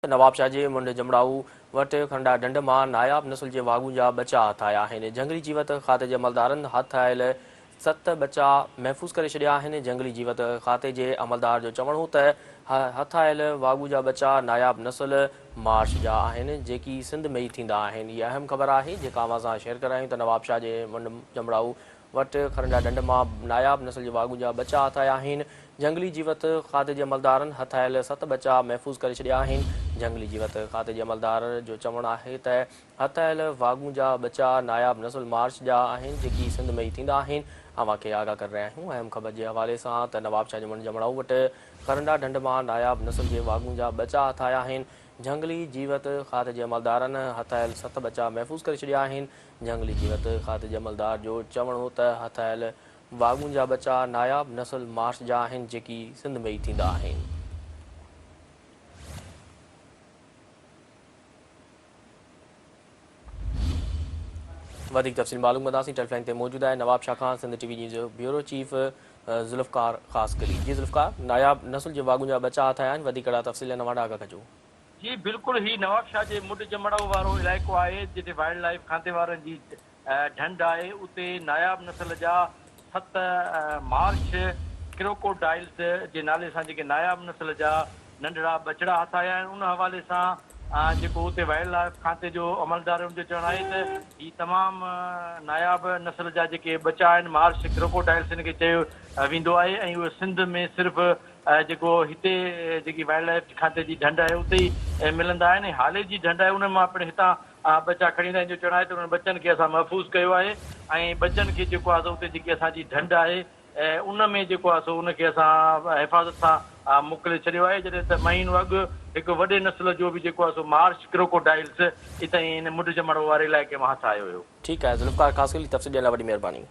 نوابشاهه جي منڍ جمڙائو وٽ کنڊا ڍنڍ مان ناياب نسل جي واڳون جا ٻچا هٿ آيا آهن. جهنگلي جيوت کاتي جي عملدارن هٿ آيل ست ٻچا محفوظ ڪري ڇڏيا آهن. جهنگلي جيوت کاتي جي عملدار جو چوڻ هو ته هٿ آيل واڳون جا ٻچا ناياب نسل مارش جا آهن جيڪي سنڌ ۾ ئي ٿيندا آهن. هي اهم خبر آهي جيڪا اوهان سان شيئر ڪري رهيا آهيون ته نوابشاهه جي منڍ جمڙائو وٽ کرنڊا ڍنڍ مان ناياب نسل جي واڳون جا ٻچا هٿ آيا آهن. جهنگلي جيوت کاتي جي عملدارن هٿ آيل ست ٻچا محفوظ ڪري ڇڏيا آهن. جهنگلي جيوت کاتي جي عملدار جو چوڻ آهي ته هٿ آيل واڳون جا ٻچا ناياب نسل مارچ جا آهن جيڪي سنڌ ۾ ئي ٿيندا آهن. اوهان کي آگاهه ڪري رهيا آهيون اهم خبر جي حوالي سان ته نوابشاهه جي منڍ جمڙائو وٽ کرنڊا ڍنڍ مان ناياب نسل جي واڳون جا ٻچا هٿ آيا آهن. جهنگلي جيوت کاتي جي عملدارن هٿ آيل ست ٻچا محفوظ ڪري ڇڏيا آهن. جهنگلي جيوت کاتي جي عملدار جو چوڻ هو ته هٿ آيل واڳون جا ٻچا ناياب نسل مارش جا آهن جيڪي سنڌ ۾ ئي ٿيندا آهن. وڌيڪ تفصيل معلوم ڪنداسين ٽيليفون تي موجود آهي نوابشاهه کان سنڌ ٽي وي نيوز جو بيورو چيف ذوالفقار خاصخيلي جي ذوالفقار ناياب نسل جي واڳون جا ٻچا هٿ آيا آهن وڌيڪ ڪهڙا تفصيل آهن اوهان ڏانهن آگاهه ڪجو. جي بلڪل هي نوابشاهه جي مڊ جمڙائو وارو علائقو آهي جتي وائلڊ لائيف کاتي وارن جي ڍنڍ آهي اتي ناياب نسل جا ست مارش ڪروڪوڊائلز جي نالي سان جيڪي ناياب نسل جا ننڍڙا ٻچڙا هٿ آيا آهن ان حوالي سان جيڪو اتي وائلڊ لائيف کاتي جو عملدار ان جو چوڻ آهي ته هي تمام ناياب نسل جا جيڪي ٻچا آهن مارش ڪروڪوڊائلز ان کي چيو ويندو آهي ۽ اهي سنڌ ۾ صرف جيڪو هتي جيڪي وائلڊ لائيف کاتي جي ڍنڍ آهي اتي ئي ملندا آهن ۽ هالي جي ڍنڍ آهي ان مان پڻ هتان ٻچا کڻي ايندا آهن جو چوڻ آهي ته انهن ٻچن کي اسان محفوظ ڪيو آهي ۽ ٻچن کي جيڪو آهي سو اتي جيڪي اسان جي ڍنڍ آهي ان ۾ جيڪو آهي سو ان کي اسان حفاظت سان موڪلي ڇڏيو آهي جڏهن ته مهينو اڳ هڪ وڏي نسل جو به جيڪو آهي سو مارش ڪروڪوڊائلز اتان ئي هن مڊ جمڙو واري علائقي مان هٿ آيو هيو. ٺيڪ آهي ذوالفقار خاصخيلي تفصيل ڏيڻ لاء وڏي مهرباني.